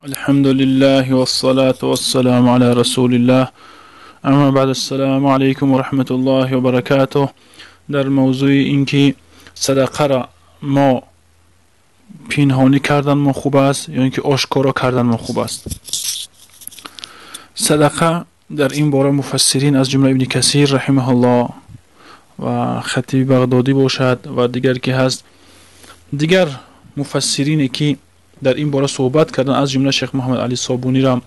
الحمد لله والصلاة والسلام على رسول الله اما بعد السلام علیکم و رحمت الله و برکاته. در موضوع اینکه صدقه را ما پنهانی کردن ما خوب است یا اینکه آشکارا کردن ما خوب است. صدقه در این باره مفسرین از جمله ابن کثیر رحمه الله و خطیب بغدادی باشد و دیگر که هست، دیگر مفسرین که در این باره صحبت کردن از جمله شیخ محمد علی صابونی را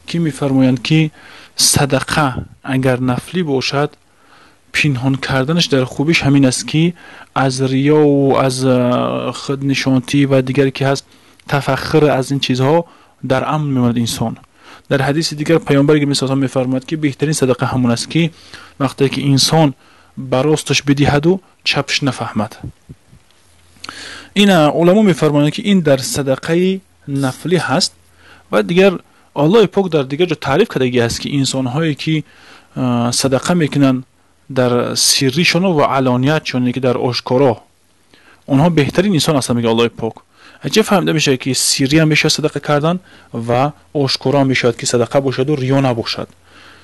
که میفرمایند که صدقه اگر نفلی باشد پنهان کردنش در خوبیش همین است که از ریا و از خودنشانتی و دیگر که هست تفخر از این چیزها در امن میماند انسان. در حدیث دیگر پیامبر گرامی صلی الله علیه و میفرماید که بهترین صدقه همون است که وقتی که انسان براستش بدهد و چپش نفهمد. این علما میفرمایند که این در صدقه نفلی هست و دیگر الله پاک در دیگر جا تعریف کرده است که انسان هایی که صدقه میکنن در سریشون و علانیتشون که در آشکارا اونها بهترین انسان هستن، میگه الله پاک. چه فهمیده میشه که سری هم میشه صدقه کردن و آشکارا هم میشود که صدقه باشد و ریا نباشد.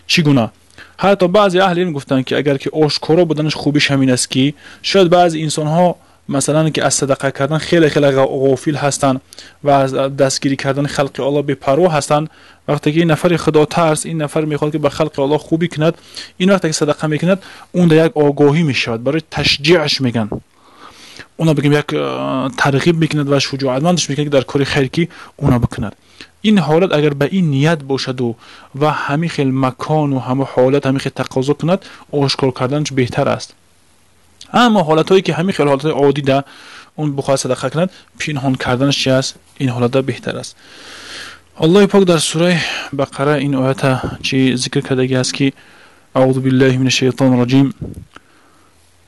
چگونه؟ حتی بعضی اهل علم گفتن که اگر که آشکارا بودنش خوبیش همین است که شاید بعضی انسان ها مثلا که از صدقه کردن خیلی خیلی غافل هستند و از دستگیری کردن خلق الله بی پروا هستند. وقتی که این نفر خدا ترس، این نفر میخواد که به خلق الله خوبی کند، این وقتی که صدقه میکند اون در یک آگاهی میشود، برای تشجیعش میگن، اونا بگیم یک ترغیب میکند و شجاعتمندش میکند که در کار خیر کی اونا بکند. این حالت اگر به این نیت باشد و همین خیلی مکان و همه حالت همین خیلی تقاضا کند، آشکار کردنش بهتر است. اما حالتهایی که همین خیلی حالت عادی ده اون بخواد صدقه کند، پنهان کردنش چی است؟ این حالت بهتر است. الله پاک در سوره بقره این آیت چی ذکر کرده است که اعوذ بالله من الشیطان الرجیم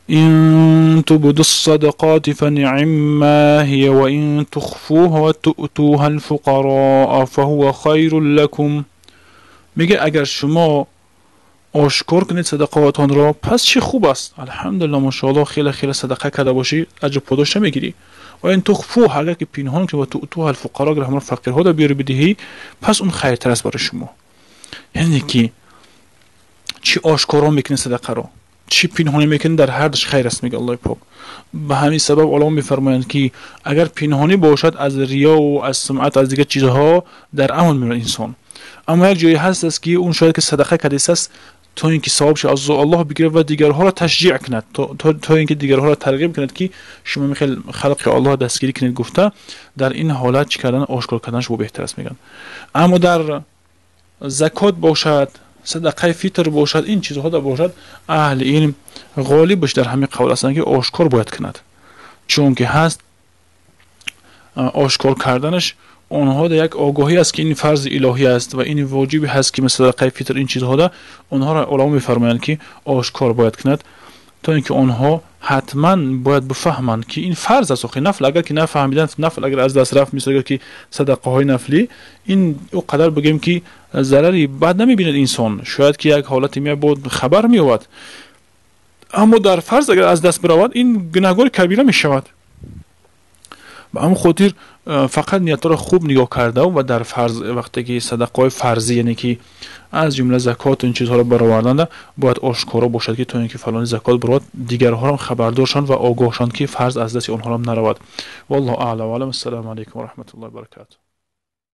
إن تبدوا الصدقات فنعما هي وإن تخفوها وتؤتوها الفقراء فهو خیر لكم. میگه اگر شما آشکار کنید صدقاتان را پس چه خوب است. الحمدلله ماشاءالله خیلی خیلی صدقه کرده باشی اجر پاداش میگیری. و این تخفوها اگر که پنهان کنید و تؤتوها الفقراء اگر همون فقیرها را بیاری بدهی پس اون خیرتر است برای شما. یعنی که چی آشکارا میکنی صدقه را چی پنهانی میکنی در هر دوش خیر است، میگه الله پاک. به همین سبب علما میفرمایند که اگر پنهانی باشد از ریا و از سمعت از دیگر چیزها در امان میماند انسان. اما یک جایی هست است که اون شاید که صدقه کرده است تا اینکه ثوابش از الله بگیره و دیگرها را تشجیع کند، تا اینکه دیگرها را ترغیب کند که شما میخوای خلق الله دستگیری کنید گفته، در این حالت چی کردن آشکار کردنش بو بهتر است میگن. اما در زکات باشد، صدقه فطر باشد، این چیزها در باشد، اهل علم غالبش در همین قول هستند که آشکار باید کند، چون که هست آشکار کردنش آنها در یک آگاهی است که این فرض الهی است و این واجبی هست که مثل صدقه فطر این چیزها ده آنها را علما میفرمایند که آشکار باید کند تا اینکه آنها حتما باید بفهمند که این فرض است. نفل اگر که نفهمیدن، نفل اگر از دست رفت، مثل اگر که صدقه های نفلی این او قدر بگیم که ضرری بعد نمیبیند انسان، شاید که یک حالتی می بود خبر میواد، اما در فرض اگر از دست برود این گناهکار کبیره میشود. به همون خاطر فقط نیت را خوب نگاه کرده و در فرض وقتی که صدقه های فرضی یعنی که از جمله زکات این چیزها را برآوردن باید آشکارا باشد که تا اینکه فلان زکات برآورد دیگرها هم خبردارشان و آگاهشان که فرض از دست آنها هم نرود. والله اعلم و اعلم. السلام علیکم و رحمت الله و برکاته.